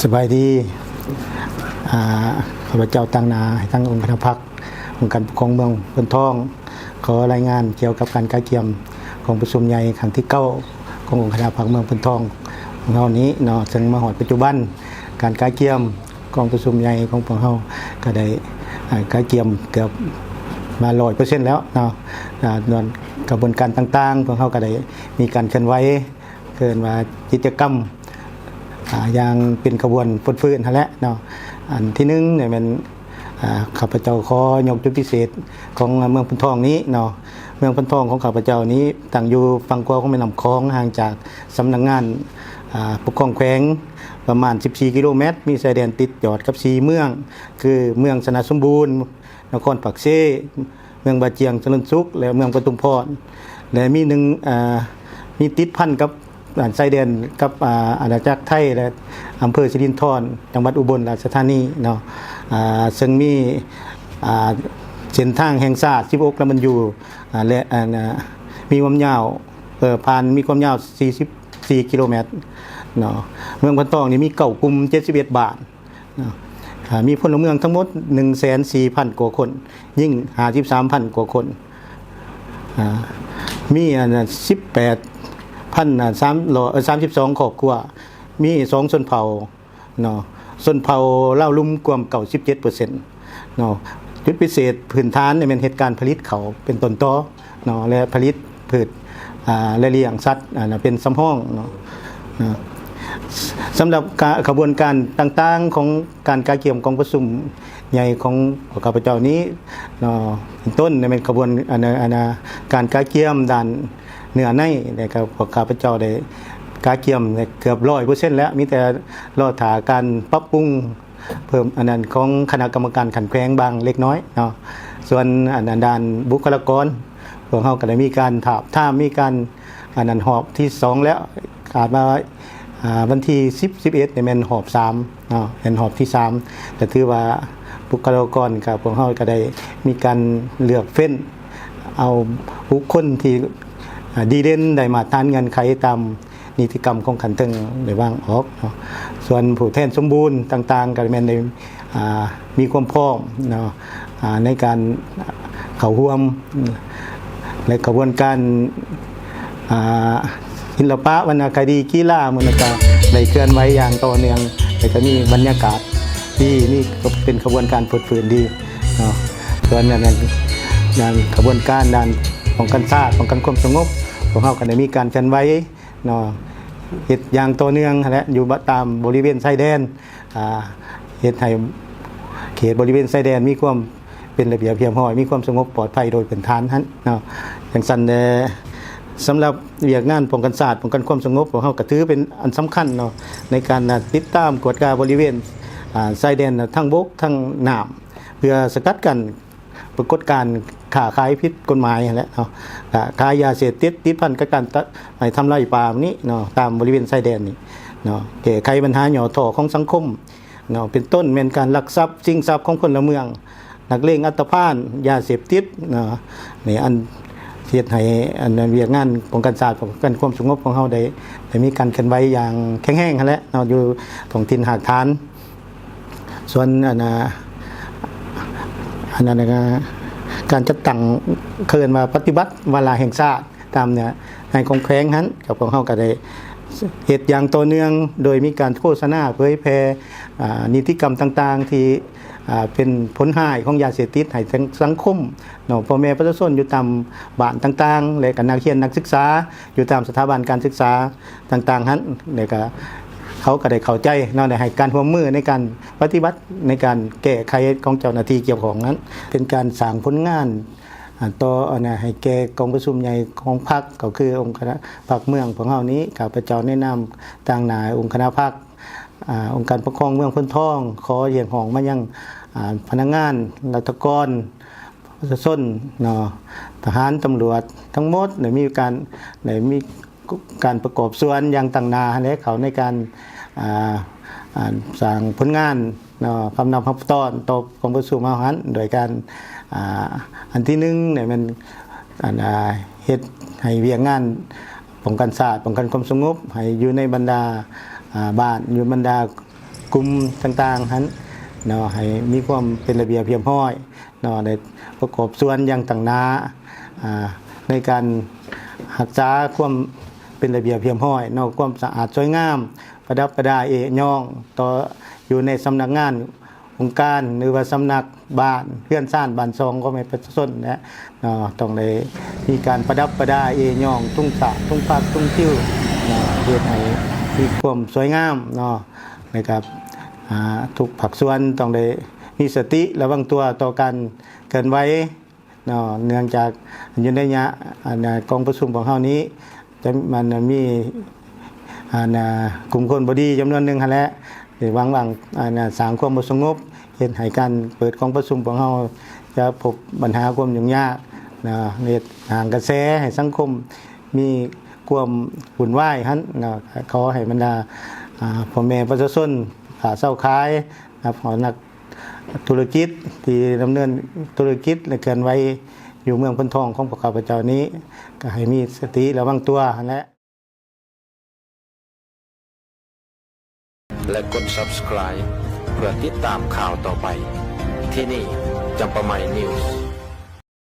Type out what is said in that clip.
ສະບາຍດີ. ອາ ຂ້າພະເຈົ້າຕາງໜ້າໃຫ້ທາງອົງຄະນະພັກ ອົງການປົກຄອງເມືອງໂພນທອງ ຂໍລາຍງານກ່ຽວກັບການກະກຽມກອງປະຊຸມໃຫຍ່ຄັ້ງທີເກົ້າ ຂອງອົງຄະນະພັກເມືອງໂພນທອງຂອງເຮົານີ້ເນາະ, ເຊິ່ງມາຮອດປັດຈຸບັນ ການກະກຽມກອງປະຊຸມໃຫຍ່ຂອງພວກເຮົາກໍໄດ້ ອາ ກະກຽມເກືອບມາຮ້ອຍເປີເຊັນແລ້ວເນາະ. ອາ ກະບວນການຕ່າງໆ ພວກເຮົາກໍໄດ້ມີການເຄື່ອນໄຫວ ເອີ້ນວ່າກິດຈະກຳ ອາ ຢ່າງເປັນຂະບວນຟົດຟື້ນຫັ້ນແຫຼະເນາະ. ອັນທີໜຶ່ງນີ້ແມ່ນ ອາ ຂ້າພະເຈົ້າຂໍຍົກຈຸດພິເສດຂອງເມືອງໂພນທອງນີ້ເນາະ. ເມືອງໂພນທອງຂອງຂ້າພະເຈົ້ານີ້ຕັ້ງຢູ່ຝັ່ງຂວາຂອງແມ່ນ້ຳຂອງ, ຫ່າງຈາກສຳນັກງານ ອາ ປົກຄອງແຂວງປະມານສິບສີ່ກິໂລແມັດ, ມີຊາຍແດນຕິດຈອດກັບສີ່ເມືອງ ຄືເມືອງຊະນະສົມບູນ, ນະຄອນປາກເຊ, ເມືອງບາຈຽງຈະເລີນສຸກ ແລະ ເມືອງປະທຸມພອນ ແລະ ມີໜຶ່ງ ອາ ມີຕິດພັນກັບ ອາ ຊາຍແດນກັບ ອາ ອານາຈັກໄທ ແລະ ອຳເພີສິລິນທອນ ຈັງຫວັດອຸບົນລາຊະທານີເນາະ. ອາ ເຊິ່ງມີ ອາ ເສັ້ນທາງແຫ່ງຊາດສິບຫົກ ລະມັນຢູ ອາ ແລະ ອັນ ອາ ມີຄວາມຍາວ ເອີ ຜ່ານ ມີຄວາມຍາວສີ່ສິບສີ່ກິໂລແມັດເນາະ. ເມືອງໂພນທອງນີ້ມີເກົ້າກຸ່ມ ເຈັດສິບເອັດບ້ານ ເນາະ. ອາ ມີພົນລະເມືອງທັງໝົດໜຶ່ງແສນສີ່ພັນກວ່າຄົນ, ຍິງຫ້າສິບສາມພັນກວ່າຄົນ. ອາ ມີອັນ ສິບແປດພັນ ອາ ສາມຮ້ອຍ ເອີ ສາມສິບສອງຄອບຄົວ, ມີສອງຊົນເຜົ່າເນາະ, ຊົນເຜົ່າລາວລຸ່ມກວມເກົ້າສິບເຈັດເປີເຊັນເນາະ. ຈຸດພິເສດພື້ນຖານນີ້ແມ່ນເຮັດການຜະລິດເຂົ້າເປັນຕົ້ນຕໍ ເນາະ ແລະ ຜະລິດພືດ ອາ ແລະ ລ້ຽງສັດ ອາ ເປັນສຳຮອງເນາະ. ນະ ສຳລັບກະ ຂະບວນການຕ່າງໆຂອງການກະກຽມກອງປະຊຸມໃຫຍ່ຂອງພວກຂ້າພະເຈົ້ານີ້ເນາະ ເປັນຕົ້ນແມ່ນຂະບວນ ອັນ ອັນ ການກະກຽມດ້ານເນື້ອໃນ ແລະ ກໍພວກຂ້າພະເຈົ້າໄດ້ກະກຽມເກືອບຮ້ອຍເປີເຊັນແລ້ວ, ມີແຕ່ລໍຖ້າການປັບປຸງ ເພີ່ມອັນນັ້ນຂອງຄະນະກຳມະການຂັ້ນແຂວງບາງເລັກນ້ອຍເນາະ. ສ່ວນອັນ ອັນດ້ານບຸກຄະລາກອນ ພວກເຮົາກໍໄດ້ມີການທາບທາມ ມີການອັນນັ້ນຮອບທີສອງແລ້ວ, ຄາດວ່າ ອາ ວັນທີສິບ ສິບເອັດນີ້ແມ່ນຮອບສາມເນາະ, ແມ່ນຮອບທີສາມ. ກໍຖືວ່າບຸກຄະລາກອນກໍ ພວກເຮົາກໍໄດ້ມີການເລືອກເຟ້ນເອົາບຸກຄົນທີ່ ອາ ດີເດັ່ນ ໄດ້ມາດຕະຖານເງື່ອນໄຂຕາມ ນິຕິກຳຂອງຂັ້ນເທິງໄດ້ວາງອອກເນາະ. ສ່ວນຜູ້ແທນສົມບູນຕ່າງໆ ກໍແມ່ນໄດ້ ອ່າ ມີຄວາມພ້ອມເນາະ ອ່າ ໃນການເຂົ້າຮ່ວມ ແລະ ຂະບວນການ ອ່າ ສິລະປະ ວັນນະຄະດີ ກິລາ ມື້ນີ້ກໍໄດ້ເຄື່ອນໄຫວຢ່າງຕໍ່ເນື່ອງ ແລະ ກໍມີບັນຍາກາດດີ ມີ ເປັນຂະບວນການຟົດຟື້ນດີເນາະ. ສ່ວນອັນນັ້ນ ດ້ານຂະບວນການດ້ານປ້ອງກັນຊາດ ປ້ອງກັນຄວາມສະຫງົບ ພວກເຮົາກໍໄດ້ມີການເຄື່ອນໄຫວ ເນາະ ເຮັດຢ່າງຕໍ່ເນື່ອງຫັ້ນແຫຼະ ຢູ່ຕາມບໍລິເວນຊາຍແດນ ອ່າ ເຮັດໃຫ້ເຂດບໍລິເວນຊາຍແດນມີຄວາມເປັນລະບຽບຮຽບຮ້ອຍ ມີຄວາມສະຫງົບປອດໄພໂດຍພື້ນຖານຫັ້ນເນາະ. ຈັ່ງຊັ້ນແຫຼະ ສຳລັບວຽກງານປ້ອງກັນຊາດ ປ້ອງກັນຄວາມສະຫງົບ ພວກເຮົາກໍຖືເປັນອັນສຳຄັນເນາະ ໃນການ ອ່າ ຕິດຕາມກວດກາບໍລິເວນ ອ່າ ຊາຍແດນ ທັງບົກ ທັງນ້ຳ ເພື່ອສະກັດກັ້ນ ປາກົດການຄ້າຂາຍຜິດກົດໝາຍຫັ້ນແຫຼະເນາະ, ກະຂາຍຢາເສບຕິດ ຕິດພັນກັບການຕັດໄມ້ທຳລາຍປ່ານີ້ເນາະ ຕາມບໍລິເວນຊາຍແດນນີ້ເນາະ, ແກ້ໄຂບັນຫາຫຍໍ້ທໍ້ຂອງສັງຄົມເນາະ, ເປັນຕົ້ນແມ່ນການລັກຊັບ ຊິງຊັບຂອງພົນລະເມືອງ, ນັກເລງອັນຕະພານ, ຢາເສບຕິດເນາະ. ນີ້ອັນເຮັດໃຫ້ອັນວຽກງານປ້ອງກັນຊາດ ປ້ອງກັນຄວາມສະຫງົບຂອງເຮົາໄດ້ ໄດ້ມີການເຄື່ອນໄຫວຢ່າງແຂງແຮງຫັ້ນແຫຼະເນາະ ຢູ່ທ້ອງຖິ່ນຮາກຖານ. ສ່ວນອັນນ່າ ອັນນັ້ນກະ ການຈັດຕັ້ງ ເຂົາເອີ້ນວ່າປະຕິບັດວາລະແຫ່ງຊາດຕາມເນື້ອໃນຂອງແຂວງຫັ້ນ ກໍພວກເຮົາກໍໄດ້ເຮັດຢ່າງຕໍ່ເນື່ອງ ໂດຍມີການໂຄສະນາເຜີຍແຜ່ ອາ ນິຕິກຳຕ່າງໆ ທີ່ ອາ ເປັນຜົນຮ້າຍຂອງຢາເສບຕິດໃຫ້ທັງສັງຄົມເນາະ, ພໍ່ແມ່ປະຊາຊົນຢູ່ຕາມບ້ານຕ່າງໆ ແລະ ກໍນັກຮຽນນັກສຶກສາຢູ່ຕາມສະຖາບັນການສຶກສາ ຕ່າງໆຫັ້ນ ແລ້ວກະເຂົາກໍໄດ້ເຂົ້າໃຈເນາະ ໄດ້ໃຫ້ການຮ່ວມມືໃນການປະຕິບັດ ໃນການແກ້ໄຂຂອງເຈົ້າໜ້າທີ່ກ່ຽວຂ້ອງນັ້ນ ເປັນການສ້າງຜົນງານ ອາ ຕໍ່ ອັນນ່າ ໃຫ້ແກ່ກອງປະຊຸມໃຫຍ່ຂອງພັກ ກໍຄືອົງຄະນະພັກເມືອງຂອງເຮົານີ້. ຂ້າພະເຈົ້າໃນນາມຕາງໜ້າອົງຄະນະພັກ ອາ ອົງການປົກຄອງເມືອງໂພນທອງ ຂໍຮຽກຮ້ອງມາຍັງ ອາ ພະນັກງານ ລັດຖະກອນ ປະຊາຊົນເນາະ, ທະຫານ ຕຳຫຼວດ ທັງໝົດ ໄດ້ມີການ ໄດ້ມີການປະກອບສ່ວນຢ່າງຕັ້ງໜ້າຫັ້ນແຫຼະ ເຂົ້າໃນການ ອ່າ ອ່າ ສ້າງຜົນງານເນາະ ຄຳນັບຮັບຕ້ອນຕໍ່ກອງປະຊຸມເຮົາຫັ້ນ ໂດຍການ ອ່າ ອັນທີໜຶ່ງນີ້ແມ່ນ ອັນ ອ່າ ເຮັດໃຫ້ວຽກງານປ້ອງກັນຊາດ ປ້ອງກັນຄວາມສະຫງົບ ໃຫ້ຢູ່ໃນບັນດາ ອ່າ ບ້ານ ຢູ່ບັນດາ ກຸ່ມຕ່າງໆຫັ້ນເນາະ ໃຫ້ມີຄວາມເປັນລະບຽບຮຽບຮ້ອຍເນາະ ໄດ້ປະກອບສ່ວນຢ່າງຕັ້ງໜ້າ ອ່າ ໃນການຮັກສາຄວາມເປັນລະບຽບຮຽບຮ້ອຍເນາະ ຄວາມສະອາດສວຍງາມ ປະດັບປະດາເອ້ຍ້ອງຕໍ່ ຢູ່ໃນສຳນັກງານ ອົງການ ຫຼືວ່າສຳນັກບ້ານ ເຮືອນຊານບ້ານຊ່ອງຂອງແມ່ປະຊາຊົນແຫຼະເນາະ ຕ້ອງໄດ້ມີການປະດັບປະດາເອ້ຍ້ອງ ທຸງຊາດ ທຸງພັກ ທຸງຕິວເນາະ ເຮັດໃຫ້ມີຄວາມສວຍງາມເນາະ ແລະກະ ອ່າ ທຸກພາກສ່ວນຕ້ອງໄດ້ມີສະຕິລະວັງຕົວຕໍ່ການເຄື່ອນໄຫວ ເນາະ ເນື່ອງຈາກຢູ່ໃນໄລຍະ ອັນ ກອງປະຊຸມຂອງເຮົານີ້ ຈະ ມັນມີ ອັນ ກຸ່ມຄົນບໍ່ດີຈຳນວນໜຶ່ງຫັ້ນແຫຼະ ໄດ້ຫວັງ ຫວັງ ອັນ ສ້າງຄວາມບໍ່ສະຫງົບ ເຮັດໃຫ້ການເປີດກອງປະຊຸມຂອງເຮົາຈະພົບບັນຫາຄວາມຫຍຸ້ງຍາກເນາະ ເຮັດສ້າງກະແສໃຫ້ສັງຄົມມີຄວາມວຸ່ນວາຍຫັ້ນເນາະ ຂໍໃຫ້ບັນດາ ອ່າ ພໍ່ແມ່ປະຊາຊົນ ຄ້າເຊົ່າຂາຍ ນັກ ນັກ ທຸລະກິດທີ່ດຳເນີນທຸລະກິດ ແລະ ເຄື່ອນໄຫວຢູ່ເມືອງໂພນທອງຂອງພວກຂ້າພະເຈົ້ານີ້ ກໍໃຫ້ມີສະຕິລະວັງຕົວຫັ້ນແຫຼະ. ແລະກົດ Subscribe ເພື່ອຕິດຕາມຂ່າວຕໍ່ໄປ. ທີ່ນີ້ ຈຳປາໃໝ່ News.